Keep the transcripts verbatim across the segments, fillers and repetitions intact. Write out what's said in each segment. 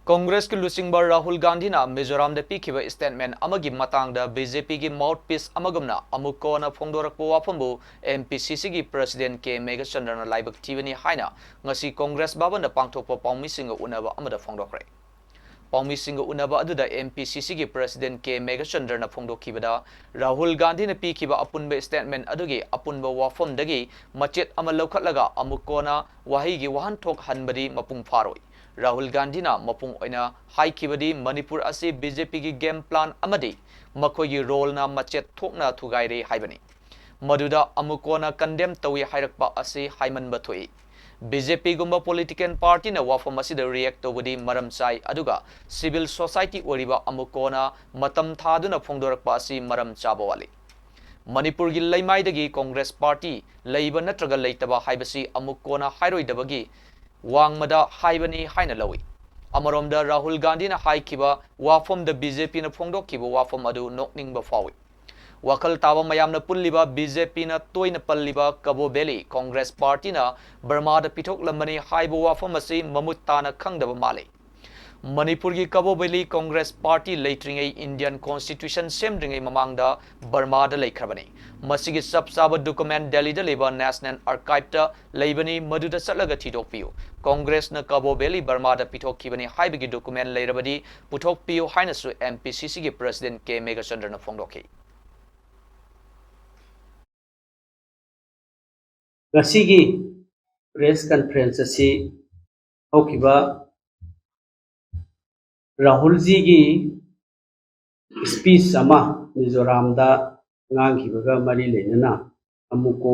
ꯀꯣꯡꯒ꯭ꯔꯦꯁꯀꯤ ꯂꯨꯆꯤꯡꯕ ꯔꯥꯍꯨꯜ ꯒꯥꯟꯙꯤꯅ ꯃꯤꯖꯣꯔꯥꯝꯗ ꯄꯤꯈꯤꯕ statement ꯑꯃꯒꯤ ꯃꯇꯥꯡꯗ BJPꯒꯤ mouthpiece ꯑꯃꯒꯨꯝꯅ ꯑꯃꯨꯛ ꯀꯣꯟꯅ ꯐꯣꯡꯗꯣꯔꯛꯄ ꯋꯥꯐꯝꯕꯨ MPCCꯒꯤ president K ꯃꯦꯘꯆꯟꯗ꯭ꯔꯅ ꯂꯥꯏꯕꯛ ꯊꯤꯕꯅꯤ ꯍꯥꯏꯅ ꯉꯁꯤ ꯀꯣꯡꯒ꯭ꯔꯦꯁ ꯚꯕꯟꯗ ꯄꯥꯡꯊꯣꯛꯄ ꯄꯥꯎꯃꯤꯁꯤꯡꯒ ꯎꯅꯕ ꯑꯃꯗ ꯐꯣꯡꯗꯣꯛꯈ꯭ꯔꯦ꯫ ꯄꯥꯎꯃꯤꯁꯤꯡꯒ ꯎꯅꯕ ꯑꯗꯨꯗ MPCCꯒꯤ president K ꯃꯦꯘꯆꯟꯗ꯭ꯔꯅ ꯐꯣꯡꯗꯣꯛꯈꯤꯕꯗ, ꯔꯥꯍꯨꯜ ꯒꯥꯟꯙꯤꯅ ꯄꯤꯈꯤꯕ ꯑꯄꯨꯟꯕ statement ꯑꯗꯨꯒꯤ ꯑꯄꯨꯟꯕ ꯋꯥꯐꯝꯗꯒꯤ ꯃꯆꯦꯠ ꯑꯃ ꯂꯧꯈꯠꯂꯒ ꯑꯃꯨꯛ ꯀꯣꯟꯅ ꯋꯥꯍꯩꯒꯤ ꯋꯥꯍꯟꯊꯣꯛ ꯍꯟꯕꯗꯤ ꯃꯄꯨꯡ ꯐꯥꯔꯣꯏ꯫ ꯔꯥꯍꯨꯜ ꯒꯥꯟꯙꯤꯅ ꯃꯄꯨꯡ ꯑꯣꯏꯅ ꯍꯥꯏꯈꯤꯕꯗꯤ ꯃꯅꯤꯄꯨꯔ ꯑꯁꯤ BJPꯒꯤ game plan ꯑꯃꯗꯤ ꯃꯈꯣꯏꯒꯤ roleꯅ ꯃꯆꯦꯠ ꯊꯣꯛꯅ ꯊꯨꯒꯥꯏꯔꯦ ꯍꯥꯏꯕꯅꯤ꯫ ꯃꯗꯨꯗ ꯑꯃꯨꯛ ꯀꯣꯟꯅ condemn ꯇꯧꯏ ꯍꯥꯏꯔꯛꯄ ꯑꯁꯤ ꯍꯥꯏꯃꯟꯕ ꯊꯣꯛꯏ꯫ BJPꯒꯨꯝꯕ political partyꯅ ꯋꯥꯐꯝ ꯑꯁꯤꯗ react ꯇꯧꯕꯗꯤ ꯃꯔꯝ ꯆꯥꯏ, ꯑꯗꯨꯒ civil society ꯑꯣꯏꯔꯤꯕ ꯑꯃꯨꯛ ꯀꯣꯟꯅ ꯃꯇꯝ ꯊꯥꯗꯨꯅ ꯐꯣꯡꯗꯣꯔꯛꯄ ꯑꯁꯤ ꯃꯔꯝ ꯆꯥꯕ ꯋꯥꯠꯂꯤ꯫ ꯃꯅꯤꯄꯨꯔꯒꯤ ꯂꯩꯃꯥꯏꯗꯒꯤ ꯀꯣꯡꯒ꯭ꯔꯦꯁ party ꯂꯩꯕ ꯅꯠꯇ꯭ꯔꯒ ꯂꯩꯇꯕ ꯍꯥꯏꯕꯁꯤ ꯑꯃꯨꯛ ꯀꯣꯟꯅ ꯍꯥꯏꯔꯣꯏꯗꯕꯒꯤ ꯋꯥꯡꯃꯗ ꯍꯥꯏꯕꯅꯤ ꯍꯥꯏꯅ ꯂꯧꯏ꯫ ꯑꯃꯔꯣꯝꯗ ꯔꯥꯍꯨꯜ ꯒꯥꯟꯙꯤꯅ ꯍꯥꯏꯈꯤꯕ ꯋꯥꯐꯝꯗ BJPꯅ ꯐꯣꯡꯗꯣꯛꯈꯤꯕ ꯋꯥꯐꯝ ꯑꯗꯨ ꯅꯣꯛꯅꯤꯡꯕ ꯐꯥꯎꯏ꯫ ꯋꯥꯈꯜ ꯇꯥꯕ ꯃꯌꯥꯝꯅ ꯄꯨꯜꯂꯤꯕ BJPꯅ ꯇꯣꯏꯅ ꯄꯜꯂꯤꯕ ꯀꯕꯣ ꯚꯦꯂꯤ ꯀꯣꯡꯒ꯭ꯔꯦꯁ partyꯅ ꯕꯔꯃꯥꯗ ꯄꯤꯊꯣꯛꯂꯝꯕꯅꯤ ꯍꯥꯏꯕ ꯋꯥꯐꯝ ꯑꯁꯤ ꯃꯃꯨꯠ ꯇꯥꯅ ꯈꯪꯗꯕ ꯃꯥꯜꯂꯤ꯫ ꯃꯅꯤꯄꯨꯔꯒꯤ ꯀꯕꯣ ꯚꯦꯂꯤ ꯀꯣꯡꯒ꯭ꯔꯦꯁ party ꯂꯩꯇ꯭ꯔꯤꯉꯩ, Indian Constitution ꯁꯦꯝꯗ꯭ꯔꯤꯉꯩ ꯃꯃꯥꯡꯗ ꯕꯔꯃꯥꯗ ꯂꯩꯈ꯭ꯔꯕꯅꯤ꯫ ꯃꯁꯤꯒꯤ ꯆꯞ ꯆꯥꯕ document ꯗꯦꯜꯂꯤꯗ ꯂꯩꯕ National Archiveꯇ ꯂꯩꯕꯅꯤ, ꯃꯗꯨꯗ ꯆꯠꯂꯒ ꯊꯤꯗꯣꯛꯄꯤꯌꯨ꯫ ꯀꯣꯡꯒ꯭ꯔꯦꯁꯅ ꯀꯕꯣ ꯚꯦꯂꯤ ꯕꯔꯃꯥꯗ ꯄꯤꯊꯣꯛꯈꯤꯕꯅꯤ ꯍꯥꯏꯕꯒꯤ document ꯂꯩꯔꯕꯗꯤ ꯄꯨꯊꯣꯛꯄꯤꯌꯨ ꯍꯥꯏꯅꯁꯨ MPCCꯒꯤ president K ꯃꯦꯘꯆꯟꯗ꯭ꯔꯅ ꯐꯣꯡꯗꯣꯛꯈꯤ꯫ ꯉꯁꯤꯒꯤ press conference ꯑꯁꯤ ꯍꯧꯈꯤꯕ ꯔꯥꯍꯨꯜꯖꯤꯒꯤ speech ꯑꯃ ꯃꯤꯖꯣꯔꯥꯝꯗ ꯉꯥꯡꯈꯤꯕꯒ ꯃꯔꯤ ꯂꯩꯅꯅ ꯑꯃꯨꯀꯣ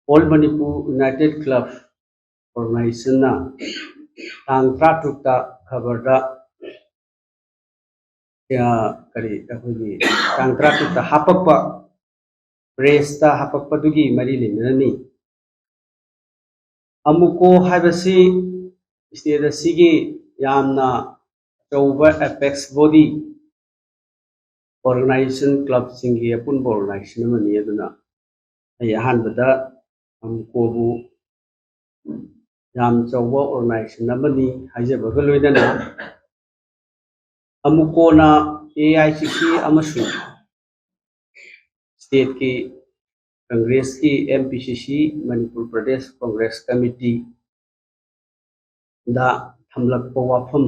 All Manipur United Club Organizationꯅ ꯇꯥꯡ ꯇꯔꯥꯇꯔꯨꯛꯇ ꯈꯕꯔꯗ, ꯑ, ꯀꯔꯤ, ꯑꯩꯈꯣꯏꯒꯤ ꯇꯥꯡ ꯇꯔꯥꯇꯔꯨꯛꯇ ꯍꯥꯄꯛꯄ, pressꯇ ꯍꯥꯄꯛꯄꯗꯨꯒꯤ ꯃꯔꯤ ꯂꯩꯅꯅꯅꯤ꯫ ꯑꯃꯨꯀꯣ ꯍꯥꯏꯕꯁꯤ state ꯑꯁꯤꯒꯤ ꯌꯥꯝꯅ ꯑꯆꯧꯕ apex body organization, clubꯁꯤꯡꯒꯤ ꯑꯄꯨꯟꯕ organization ꯑꯃꯅꯤ꯫ ꯑꯗꯨꯅ ꯑꯩ ꯑꯍꯥꯟꯕꯗ ꯑꯃꯨꯀꯣꯕꯨ ꯌꯥꯝ ꯆꯥꯎꯕ ꯑꯣꯔꯒꯅꯥꯏꯖꯦꯁꯟ ꯑꯃꯅꯤ ꯍꯥꯏꯖꯕꯒ ꯂꯣꯏꯅꯅ ꯑꯃꯨꯀꯣꯅ ꯑꯦ ꯑꯥꯏ ꯁꯤ ꯁꯤ ꯑꯃꯁꯨꯡ ꯁ꯭ꯇꯦꯠꯀꯤ ꯀꯪꯒ꯭ꯔꯦꯁꯀꯤ ꯑꯦꯝ ꯄꯤ ꯁꯤ ꯁꯤ, ꯃꯅꯤꯄꯨꯔ ꯄ꯭ꯔꯗꯦꯁ ꯀꯪꯒ꯭ꯔꯦꯁ ꯀꯃꯤꯇꯤꯗ ꯊꯝꯂꯛꯄ ꯋꯥꯐꯝ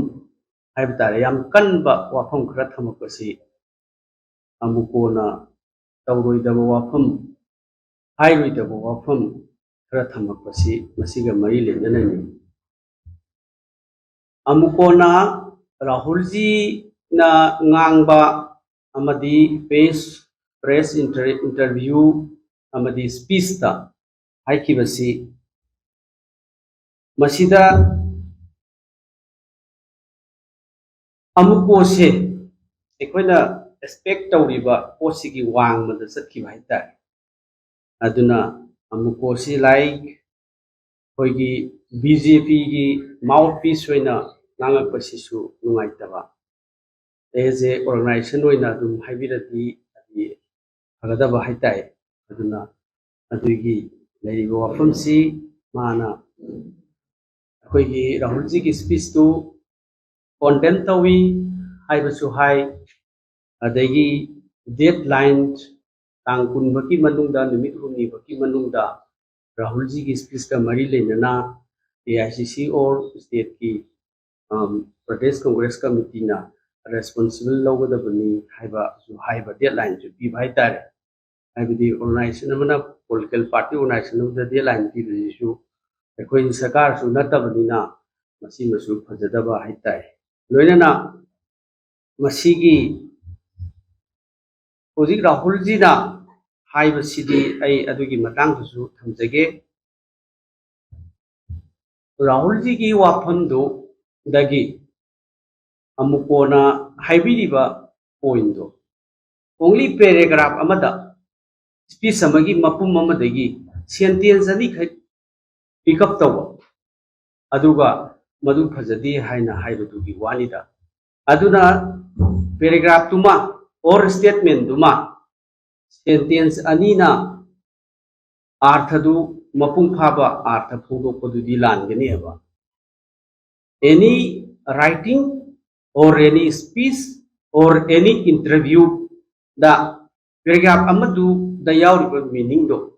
ꯍꯥꯏꯕ ꯇꯥꯔꯦ, ꯌꯥꯝ ꯀꯟꯕ ꯋꯥꯐꯝ ꯈꯔ ꯊꯝꯃꯛꯄꯁꯤ ꯑꯃꯨꯀꯣꯅ ꯇꯧꯔꯣꯏꯗꯕ ꯋꯥꯐꯝ, ꯍꯥꯏꯔꯣꯏꯗꯕ ꯋꯥꯐꯝ ꯈꯔ ꯊꯝꯃꯛꯄꯁꯤ ꯃꯁꯤꯒ ꯃꯔꯤ ꯂꯩꯅꯅꯅꯤ꯫ ꯑꯃꯨꯀꯣꯅ ꯔꯥꯍꯨꯜꯖꯤꯅ ꯉꯥꯡꯕ ꯑꯃꯗꯤ ꯄ꯭ꯔꯦꯁ, ꯄ꯭ꯔꯦꯁ ꯏꯟꯇꯔꯚ꯭ꯌꯨ ꯑꯃꯗꯤ ꯁ꯭ꯄꯤꯁꯇ ꯍꯥꯏꯈꯤꯕꯁꯤ, ꯃꯁꯤꯗ ꯑꯃꯨꯀꯣꯁꯦ ꯑꯩꯈꯣꯏꯅ ꯑꯦꯛꯁꯄꯦꯛ ꯇꯧꯔꯤꯕ ꯄꯣꯠꯁꯤꯒꯤ ꯋꯥꯡꯃꯗ ꯆꯠꯈꯤꯕ ꯍꯥꯏꯇꯥꯔꯦ꯫ ꯑꯗꯨꯅ ꯑꯃꯨꯀꯣꯁꯤ ꯂꯥꯏꯛ ꯑꯩꯈꯣꯏꯒꯤ ꯕꯤ ꯖꯦ ꯄꯤꯒꯤ ꯃꯥꯎꯠ ꯄꯤꯁ ꯑꯣꯏꯅ ꯉꯥꯡꯉꯛꯄꯁꯤꯁꯨ ꯅꯨꯡꯉꯥꯏꯇꯕ꯫ ꯑꯦꯁ ꯑꯦ ꯑꯣꯔꯒꯅꯥꯏꯖꯦꯁꯟ ꯑꯣꯏꯅ ꯑꯗꯨꯝ ꯍꯥꯏꯕꯤꯔꯗꯤ ꯍꯥꯏꯗꯤ ꯐꯒꯗꯕ ꯍꯥꯏꯇꯥꯔꯦ꯫ ꯑꯗꯨꯅ ꯑꯗꯨꯒꯤ ꯂꯩꯔꯤꯕ ꯋꯥꯐꯝꯁꯤ ꯃꯥꯅ ꯑꯩꯈꯣꯏꯒꯤ ꯔꯥꯍꯨꯜꯖꯤꯒꯤ ꯁ꯭ꯄꯤꯁꯇꯨ ꯀꯣꯟꯗꯦꯝ ꯇꯧꯏ ꯍꯥꯏꯕꯁꯨ ꯍꯥꯏ꯫ ꯑꯗꯒꯤ ꯗꯦꯠ ꯂꯥꯏꯟ ꯇꯥꯡ ꯀꯨꯟ ꯐꯥꯎꯒꯤ ꯃꯅꯨꯡꯗ, ꯅꯨꯃꯤꯠ ꯍꯨꯝꯅꯤ ꯐꯥꯎꯒꯤ ꯃꯅꯨꯡꯗ ꯔꯥꯍꯨꯜꯖꯤꯒꯤ ꯁ꯭ꯄꯤꯁꯀ ꯃꯔꯤ ꯂꯩꯅꯅ ꯑꯦ ꯑꯥꯏ ꯁꯤ ꯁꯤ ꯑꯣꯔ ꯁ꯭ꯇꯦꯠꯀꯤ ꯄ꯭ꯔꯗꯦꯁ ꯀꯪꯒ꯭ꯔꯦꯁ ꯀꯃꯤꯇꯤꯅ ꯔꯦꯁꯄꯣꯟꯁꯤꯕꯜ ꯂꯧꯒꯗꯕꯅꯤ ꯍꯥꯏꯕꯁꯨ ꯍꯥꯏꯕ, ꯗꯦꯠ ꯂꯥꯏꯟꯁꯨ ꯄꯤꯕ ꯍꯥꯏꯇꯥꯔꯦ꯫ ꯍꯥꯏꯕꯗꯤ ꯑꯣꯔꯒꯅꯥꯏꯖꯦꯁꯟ ꯑꯃꯅ, ꯄꯣꯂꯤꯇꯤꯀꯦꯜ ꯄꯥꯔꯇꯤ ꯑꯣꯔꯒꯅꯥꯏꯖꯦꯁꯟ ꯑꯃꯗ ꯗꯦꯠ ꯂꯥꯏꯟ ꯄꯤꯕꯁꯤꯁꯨ ꯑꯩꯈꯣꯏ ꯁꯔꯀꯥꯔꯁꯨ ꯅꯠꯇꯕꯅꯤꯅ ꯃꯁꯤꯃꯁꯨ ꯐꯖꯗꯕ ꯍꯥꯏꯇꯥꯔꯦ꯫ ꯂꯣꯏꯅꯅ ꯃꯁꯤꯒꯤ ꯍꯧꯖꯤꯛ ꯔꯥꯍꯨꯜꯖꯤꯅ ꯍꯥꯏꯕꯁꯤꯗꯤ ꯑꯩ ꯑꯗꯨꯒꯤ ꯃꯇꯥꯡꯗꯁꯨ ꯊꯝꯖꯒꯦ꯫ ꯔꯥꯍꯨꯜꯖꯤꯒꯤ ꯋꯥꯐꯝꯗꯨꯗꯒꯤ ꯑꯃꯨꯀꯣꯅ ꯍꯥꯏꯕꯤꯔꯤꯕ ꯄꯣꯏꯟꯗꯣ, ꯑꯣꯡꯂꯤ ꯄꯦꯔꯦꯒ꯭ꯔꯥꯐ ꯑꯃꯗ, ꯁ꯭ꯄꯤꯁ ꯑꯃꯒꯤ ꯃꯄꯨꯝ ꯑꯃꯗꯒꯤ ꯁꯦꯟꯇꯦꯟꯁ ꯑꯅꯤꯈꯛ ꯄꯤꯛ ꯑꯞ ꯇꯧꯕ, ꯑꯗꯨꯒ ꯃꯗꯨ ꯐꯖꯗꯦ ꯍꯥꯏꯅ ꯍꯥꯏꯕꯗꯨꯒꯤ ꯋꯥꯅꯤꯗ꯫ ꯑꯗꯨꯅ ꯄꯦꯔꯦꯒ꯭ꯔꯥꯐꯇꯨꯃ ꯑꯣꯔ ꯁ꯭ꯇꯦꯠꯃꯦꯟꯗꯨꯃ ꯁꯦꯟꯇꯦꯟꯁ ꯑꯅꯤꯅ ꯑꯥꯔꯊꯗꯨ ꯃꯄꯨꯡ ꯐꯥꯕ ꯑꯥꯔꯊ ꯐꯣꯡꯗꯣꯛꯄꯗꯨꯗꯤ ꯂꯥꯟꯒꯅꯦꯕ꯫ Any writing or any speech or any interview the paragraph ꯑꯃꯗꯨꯗ ꯌꯥꯎꯔꯤꯕ meaning ꯗꯣ